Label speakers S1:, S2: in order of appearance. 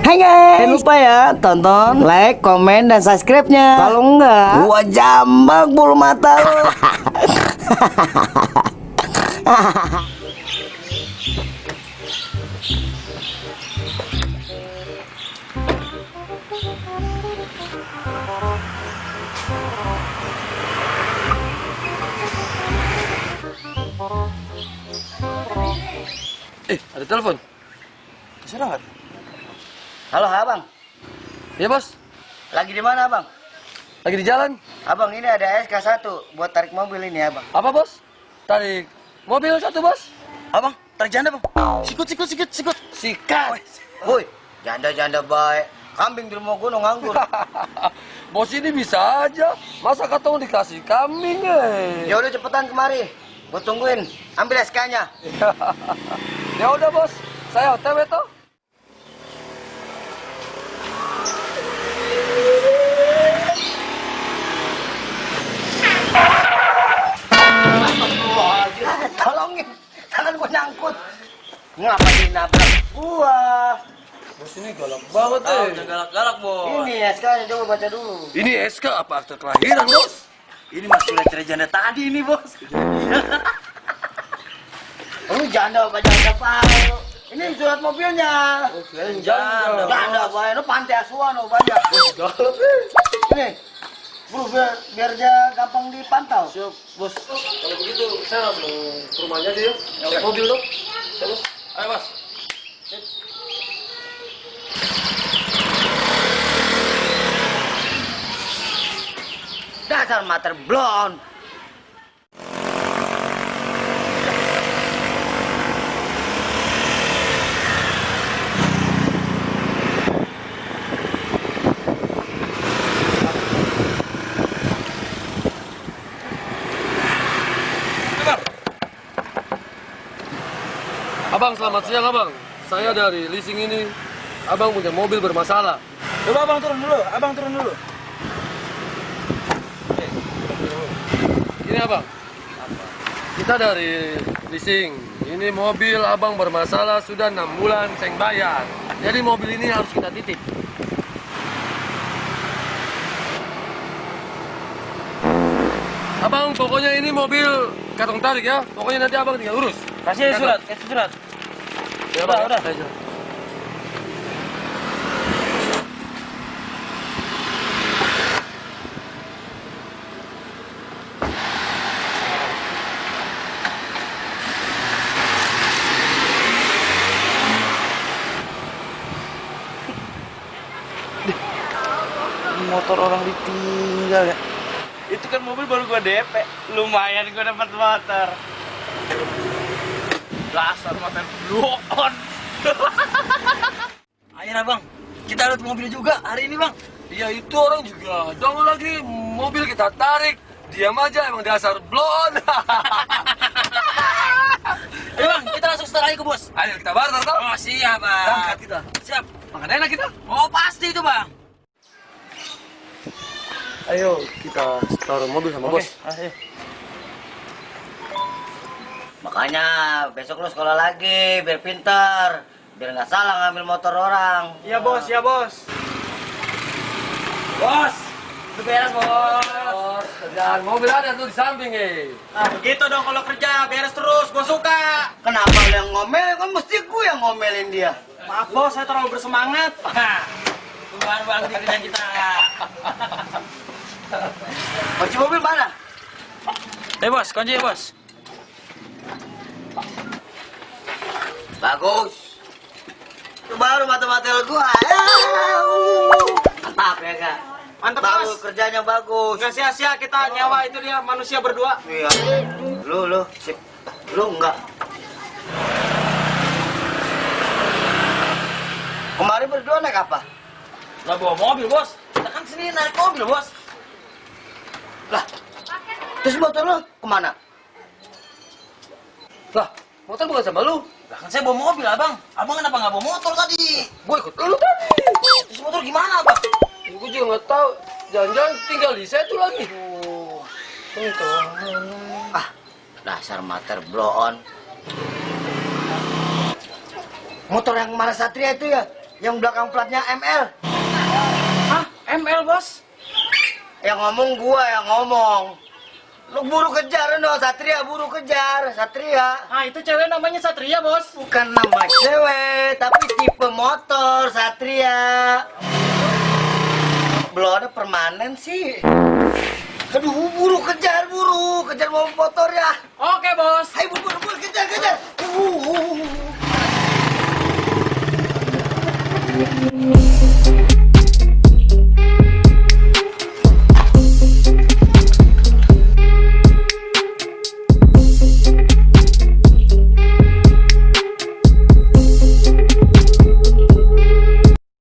S1: Hai guys, jangan lupa ya tonton, like, komen, dan subscribe-nya. Kalau enggak, gua jambak bulu mata lu.
S2: Ada telepon. Istirahat.
S1: Halo abang,
S2: Ya bos,
S1: lagi di mana abang?
S2: lagi di jalan.
S1: Abang ini ada SK1 buat tarik mobil ini abang.
S2: Apa bos? Tarik mobil satu bos.
S1: Abang, tarik janda bang.
S2: Sikut.
S1: Sikat. Woi, janda-janda baik. Kambing di rumah gunung nganggur.
S2: Bos ini bisa aja. Masa katong dikasih kambing
S1: Ya udah cepetan kemari. Gue tungguin. Ambil SK-nya.
S2: Ya udah bos, saya OTW toh.
S1: Tolongin, tangan gue nyangkut. Ngapain nabrak gua?
S2: Bos ini galak banget
S3: Galak-galak, bos.
S1: Ini SK-nya coba baca dulu.
S2: Ini SK apa akte kelahiran bos?
S3: Ini mas surat cerai janda tadi ini, bos.
S1: Lu janda apa janda palu? Ini surat mobilnya.
S2: Janda.
S1: Janda baik, lu pantai asuhan lu banyak.
S2: Galak
S1: Ini, bro biar dia gampang dipantau.
S2: Siap bos. Kalau begitu saya langsung ke rumahnya aja ya. Naik mobil dong. Ya bos. Ayo mas.
S1: Dasar mater blon.
S2: Abang, selamat siang abang. Saya dari leasing ini. Abang punya mobil bermasalah.
S3: Coba abang turun dulu.
S2: Ini abang. Kita dari leasing. Ini mobil abang bermasalah sudah 6 bulan saya bayar. Jadi mobil ini harus kita titip. Abang, pokoknya ini mobil katong tarik ya. Pokoknya nanti abang tinggal urus.
S3: Kasih surat.
S2: Ya,
S3: Udah,
S2: Bang,
S3: udah.
S2: saya jalan.
S3: Motor orang ditinggal ya. Itu kan mobil baru gua DP. Lumayan gua dapat motor. Dasar motor bloon. Ayo bang, kita lihat mobil juga hari ini bang.
S2: Iya itu orang juga. Jangan lagi mobil kita tarik. Diam aja emang dasar blon.
S3: Ayo bang, kita langsung start aja ke bos.
S2: Ayo kita barter toh.
S3: Oh siap bang.
S2: Berangkat kita.
S3: Siap.
S2: Makan enak kita.
S3: Oh pasti itu bang.
S2: Ayo kita taruh mobil sama bos.
S3: Ayo.
S1: Makanya besok lu sekolah lagi biar pinter. Biar nggak salah ngambil motor orang.
S3: Iya bos, ya bos. Bos, itu beres bos.
S2: Kerjaan mobil ada tuh di samping
S3: Nah begitu dong kalau kerja, beres terus, gue suka.
S1: Kenapa lu yang ngomel? Kan mesti gue yang ngomelin dia.
S3: Maaf bos, saya terlalu bersemangat. Tuhan bang di kerjaan kita.
S1: Kunci mobil mana?
S3: Bos, kunci ya bos.
S1: Bagus. Itu baru mata-mata gua. Mantap ya kak.
S3: Mantap
S1: Bagus,
S3: bos.
S1: kerjanya bagus.
S3: Nggak sia-sia kita nyawa itu dia manusia berdua.
S1: Iya. Lu sip. Lu enggak. Kemarin berdua naik apa?
S3: Lah bawa mobil bos. Kita kan sini naik mobil bos.
S1: Lah. Terus motor lu kemana?
S2: Lah, motor bukan sama lu.
S3: Lah kan saya bawa mobil abang. Abang kenapa nggak bawa motor tadi?
S2: Gue ikut lu tadi.
S3: Terus motor gimana abang?
S2: Gue juga nggak tahu. Jangan-jangan tinggal di situ lagi.
S1: Ah, dasar mater bloon. Motor yang Maharasatria itu ya? Yang belakang platnya ML.
S3: Hah? ML, Bos?
S1: Yang ngomong gua yang ngomong. Lu buru kejar no, Satria buru kejar, Satria.
S3: Ah, itu cewek namanya Satria, Bos.
S1: Bukan nama cewek, tapi tipe motor Satria. Belum ada permanen sih. Aduh, buru kejar motor ya.
S3: Oke, Bos.
S1: Ayo buru kejar.